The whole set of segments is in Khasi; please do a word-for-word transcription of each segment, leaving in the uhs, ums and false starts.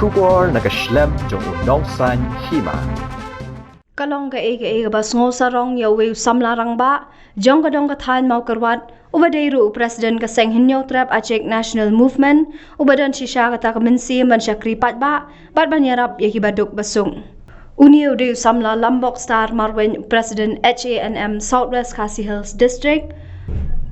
Khubor na ka shlem jong u nongsan hima. Ka long kaei kaei kaba sngewsarong ïa uwei u samla rangbah jong ka dong ka thaiñ Mawkyrwat, uba dei ruh u president ka seng Hynñiewtrep Achik National Movement, uba don shisha kata ka mynsiem ban shakri paidbah bad ban ïarap ïa kiba duk ba suk. Une u dei u samla Lambok Star Marwein, u president H A N M South West Khasi Hills District.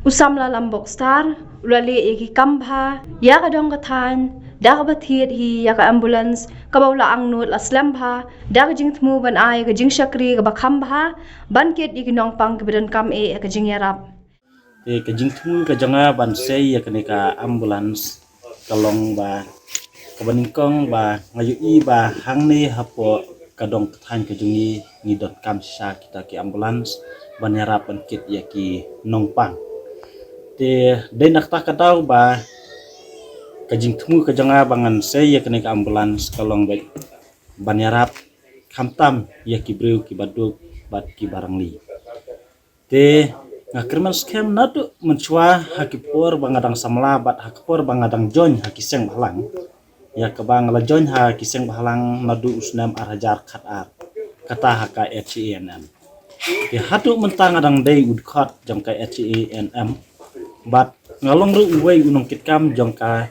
U samla Lambok Star u la leh ïa ki kam bha ïa ka dong ka thaiñ da kaba thied hi ïa ka ambulance kaba u la angnud la slem bha da ka jingthmu ban ai ka jingshakri kaba kham bha ban kit ïa ki nongpang kiba donkam eh ïa ka jingïarap. Te ka jingthmu ka jong nga ban sei ïa kane ka ambulance ka long ba, kaba nyngkong ba nga ïohi ba hangne hapoh ka dong ka thaiñ ka jong ngi, ngi donkam shisha kita ki ambulance ban ïarap ban kit ïa ki nongpang. Te dei na kata ka daw ba ka jingthmu ka jong nga ba ngan sei ïa kane ka ambulance ka long ba ban ïarap khamtam ïa ki briew kiba duk bad kiba rangli. Te nga kyrmen skhem naduh mynshuwa ha ki por ba nga dang samla bad ha ki por ba nga dang join ha ki seng bhalang. Ïa kaba nga la join ha ki seng bhalang naduh u snem ar hajar khat ar, kata ha ka H A N M. Te haduh mynta nga dang dei u dkhot jong ka H A N M bad nga long ruh uwei u nongkitkam jong ka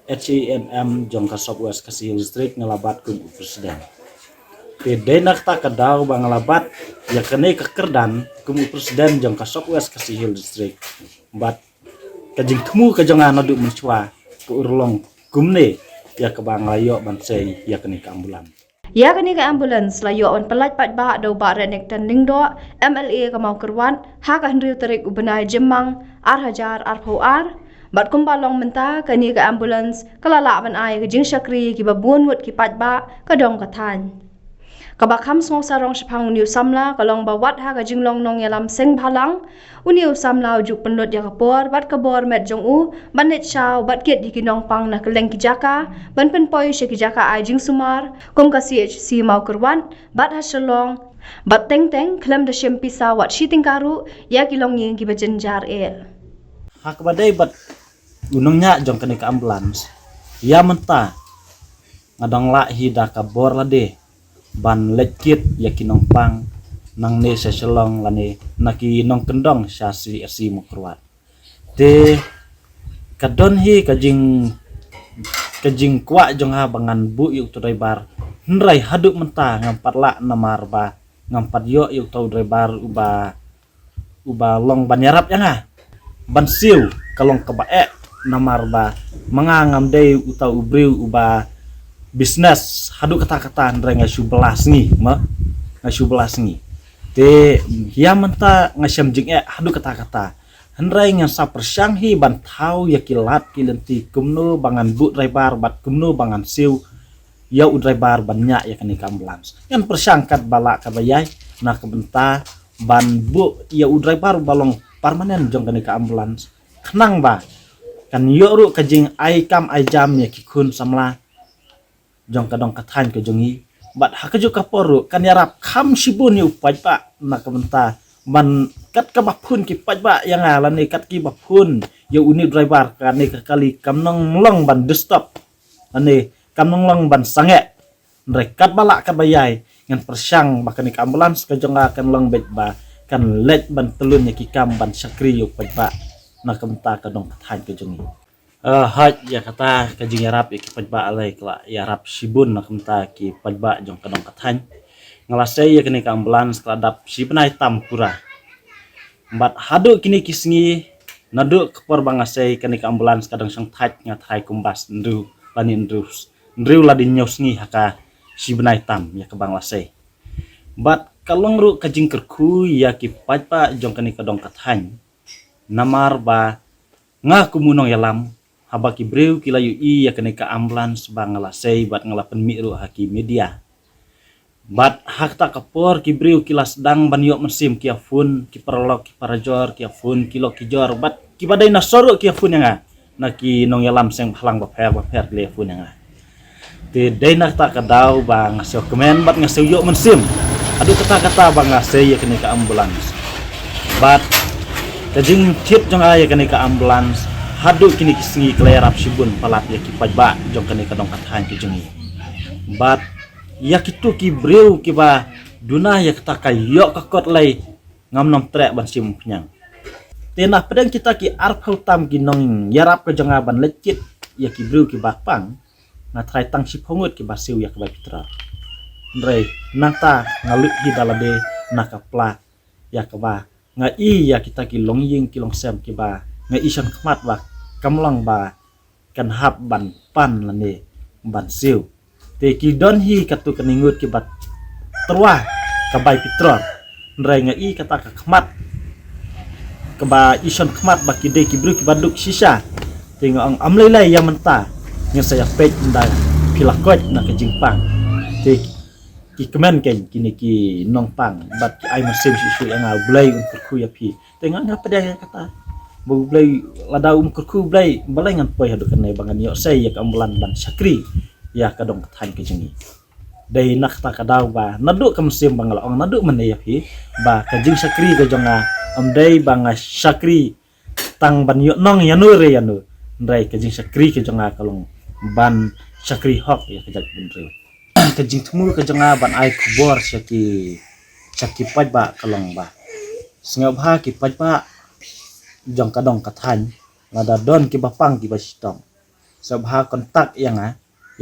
H A N M jong ka South West Khasi Hills District, nga la bat kum u president. Te dei na kata ka daw ba nga la bat ïa kane ka kyrdan kum u president jong ka South West Khasi Hills District. Bad ka jingthmu ka jong nga naduh mynshuwa ka urlong kumne ïa kaba nga la ïoh ban sei ïa kane ka ambulance. Ïa kane ka ambulance la ïoh ban pyllait paidbah da u Bah Renikton Lyngdoh, M L A ka Mawkyrwat, ha ka hynriew tarik u bnai Jymmang ar hajar arphew ar. Bad kumba long mynta, kane ka ambulance ka la lah ban ai ka jingshakri ïa kiba bun ngut ki paidbah ka dong ka thaiñ. Kaba kham sngewsarong shaphang une u samla ka long ba wat ha ka jinglong nongïalam seng bhalang, une u samla u ju pynlut ïa ka por bad ka bor met jong u ban leit shaw bad kit ïa ki nongpang na kylleng ki jaka ban pynpoi sha ki jaka ai jingsumar kum ka C H C Mawkyrwat bad ha Shillong bad teng teng khlem da shim pisa wat shi tyngka ruh ïa ki longïing kiba jynjar eh. Ha kaba dei bad u nongñiah jong kane ka ambulance, ïa mynta nga dang lah hi da ka bor lade ban leit kit ïa ki nongpang nangne sha Shillong lane na ki nongkyndong sha C H C Mawkyrwat. Te ka don hi ka jing, ka jingkwah jong nga ba ngan buh ïa uto u driver, hynrei haduh mynta ngam pat lah namar ba ngam pat ïoh ïa uto u driver uba, uba long ban ïarap ïa nga ban siew. Ka long kaba eh namar ba ma nga ngam dei uto u briew uba business haduh katta katta, hynrei nga shu bylla sngi, ma, nga shu bylla sngi. Te ïa mynta nga shem jingeh haduh katta katta. Hynrei ngan sa pyrshang hi ban thaw ïa ki lad ki lynti kumno ba ngan buh driver bad kumno ba ngan siew ïa u driver ban ñiah ïa kane ka ambulance. Ngan pyrshang katba lah katba ïai na ka bynta ban buh ïa u driver ba long permanent jong kane ka ambulance, khnang ba kan ïoh ruh ka jingai kam ai jam ïa ki khun samla jong ka dong ka thaiñ ka jong ngi. Bad ha kajuh ka por ruh kan ïarap kham shibun ïa u paidbah na ka bynta ban kat kaba phone ki paidbah ïa nga lane kat kiba phone ïa une u driver, kane ka kali kam nang long ban disturb lane kam nang long ban sangeh. Hynrei katba lah katba ïai ngan pyrshang ba kane ka ambulance ka jong nga kan long beit ba kan leit ban tyllun ïa ki kam ban shakri ïa u paidbah na ka bynta ka dong ka thaiñ ka jong ngi. Eh, hooid, ïa kata ka jingïarap ïa ki paidbah, ale ka la ïarap shibun na ka bynta ki paidbah jong ka dong ka thaiñ. Nga la sei ïa kane ka ambulance ka la dap shi bnai tam pura. Bad haduh kine ki sngi, naduh ka por ba nga sei kane ka ambulance ka dang shong thait, nga tharai kumba hynriew lane hynriew, hynriew lane hynñiew sngi ha ka shi bnai tam ïa kaba nga la sei. Bad ka long ruh ka jingkyrkhu ïa ki paidbah jong kane ka dong ka thaiñ. Namar ba nga kum u nongïalam, haba ki briew ki la ïohi ïa kane ka ambulance ba nga la sei bad nga la pynmih ruh ha ki media. Bad ha kata ka por ki briew ki la sdang ban ïoh mynsiem, ki ïa phone, ki paralok ki parajor ki ïa phone, ki lok ki jor, bad kiba dei na sor ruh ki ïa phone ïa nga. Na ki nongïalam seng bhalang bapher bapher ki la ïa phone ïa nga. Te dei na kata ka daw ba nga siew kmen bad nga siew ïoh mynsiem haduh katta katta ba nga sei ïa kane ka ambulance. Bad ka jingthied jong nga ïa kane ka ambulance haduh kine ki sngi ka la ïarap shibun palat ïa ki paidbah jong kane ka dong ka thaiñ ka jong ngi. Bad ïa kito ki briew kiba duna ïa kata ka ïoh ka kot lei, ngam nang treh ban shim umphniang. Te na pdeng kita ki arphew tam ki nongïarap ka jong nga ban leit kit ïa ki briew kiba pang, nga tharai tang shiphew ngut kiba siew ïa ka bai petrol. Hynrei nangta nga lut hi da lade na ka pla ïa kaba nga i ïa kita ki longïing ki longsem kiba nga i shon khmat ba kam long ba kan hap ban pan lane ban siew. Te ki don hi katto katne ngut kiba tyrwa ka bai petrol. Hynrei nga i kata ka khmat kaba i shon khmat ba ki dei ki briew kiba duk shisha. Te nga ong, ym lei lei, ïa mynta ngin sa ïa peit ynda phi la koit na ka jingpang. Te ki kmen keiñ kine ki nongpang bad ki ai mynsiem shuh shuh ïa nga, U Blei un kyrkhu ïa phi. Te nga nga pdiang ïa kata ba U Blei, lada um kyrkhu U Blei, balei ngan poi haduh kane ba ngan ïoh sei ïa ka ambulance ban shakri ïa ka dong ka thaiñ ka jong ngi. Dei na kata ka daw ba naduh ka mynsiem ba nga la ong naduh mynne ïa phi ba ka jingshakri ka jong nga ym dei ba nga shakri tang ban ïoh nong ïano re ïano. Hynrei ka jingshakri ka jong nga ka long ban shakri hok ïa ka jaitbynriew. Ka jingthmu ka jong nga ban ai khubor sha ki, sha ki paidbah ka long ba sngewbha ki paidbah jong ka dong ka thaiñ, lada don kiba pang kiba shitom, sngewbha contact ïa nga,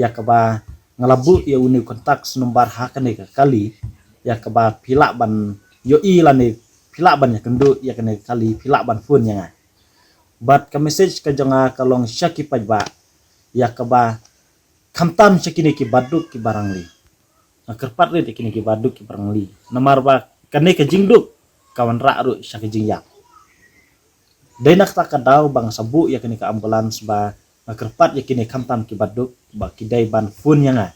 ïa kaba nga la buh ïa une u contact number ha kane ka kali, ïa kaba phi lah ban ïohi lane phi lah ban ïakynduh ïa kane ka kali, phi lah ban phone ïa nga. Bad ka message ka jong nga ka long sha ki paidbah, ïa kaba khamtam sha kine kiba duk kiba rangli. Nga kyrpad rit ïa kine kiba duk kiba rangli, namar ba kane ka jingduk ka wanrah ruh sha ka jingïap. Dei na kata ka daw ba nga sa buh ïa kane ka ambulance ba nga kyrpad ïa kine khamtam kiba duk ba ki dei ban phone ïa nga.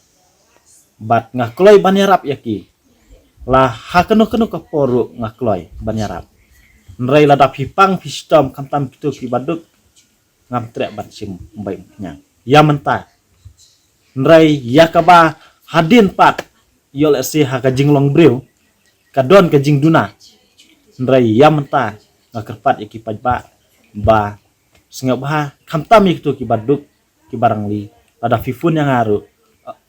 Bad nga kloi ban ïarap ïa ki. La ha kano kano ka por ruh nga kloi ban ïarap. Hynrei lada phi pang phi shitom khamtam kito kiba duk, ngam treh ban shim bai umphniang ïa mynta. Hynrei ïa kaba hadien pat, ïoh lehse ha ka jinglong briew ka don ka jingduna. Hynrei ïa mynta nga kyrpad ïa ki paidbah ba sngewbha khamtam ïa kito kiba duk kiba rangli, lada phi phone ïa nga ruh,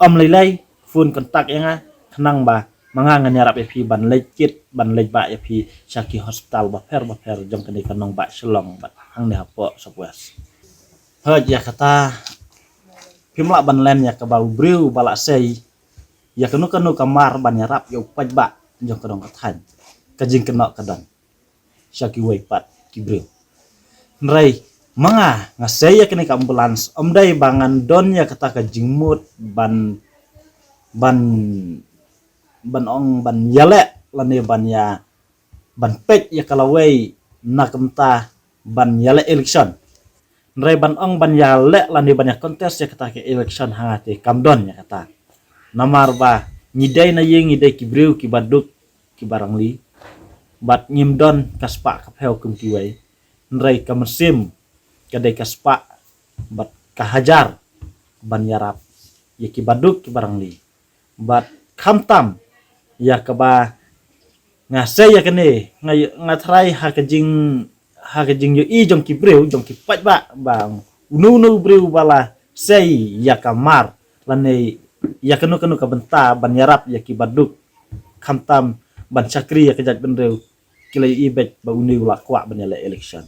ym lei lei, phone contact ïa nga, khnang ba ma nga ngan ïarap ïa phi ban leit kit ban leit bah ïa phi sha ki hospital bapher bapher jong kane ka nongbah Shillong bad hangne hapoh South West. Hooid, ïa kata phim lah ban len ïa kaba u briew ba la sei ïa kano kano ka mar ban ïarap ïa u paidbah jong ka dong ka thaiñ, ka jingkynnoh ka don sha kiwei pat ki briew. Hynrei ma nga, nga sei ïa kane ka ambulance ym dei ba ngan don ïa kata ka jingmut ban, ban, ban ong ban ïaleh lane ban ïa, ban peit ïa ka lawei na ka bynta ban ïaleh election. Hynrei ban ong ban ïaleh lane ban ïa contest ïa kata ka election ha nga te kam don ïa kata. Namar ba ngi dei na ïing, ngi dei ki briew kiba duk kiba rangli. Bad ngim don ka spah ka phew kum kiwei. Hynrei ka mynsiem ka dei ka spah bad ka hajar ban ïarap ïa kiba duk kiba rangli. Bad khamtam ïa kaba nga sei ïa kane, nga, nga tharai ha ka jing, ha ka jingïohi jong ki briew, jong ki paidbah ba uno uno u briew ba la sei ïa ka mar lane ïa kano kano ka bynta ban ïarap ïa kiba duk, khamtam ban shakri ïa ka jaitbynriew, ki la ïohi beit ba une u la kwah ban ïaleh election.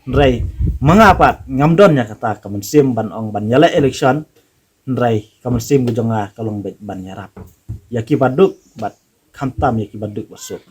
Hynrei ma nga pat ngam don ïa kata ka mynsiem ban ong ban ïaleh election. Hynrei ka mynsiem ka jong nga ka long beit ban ïarap ïa kiba duk bad khamtam ïa kiba duk ba suk.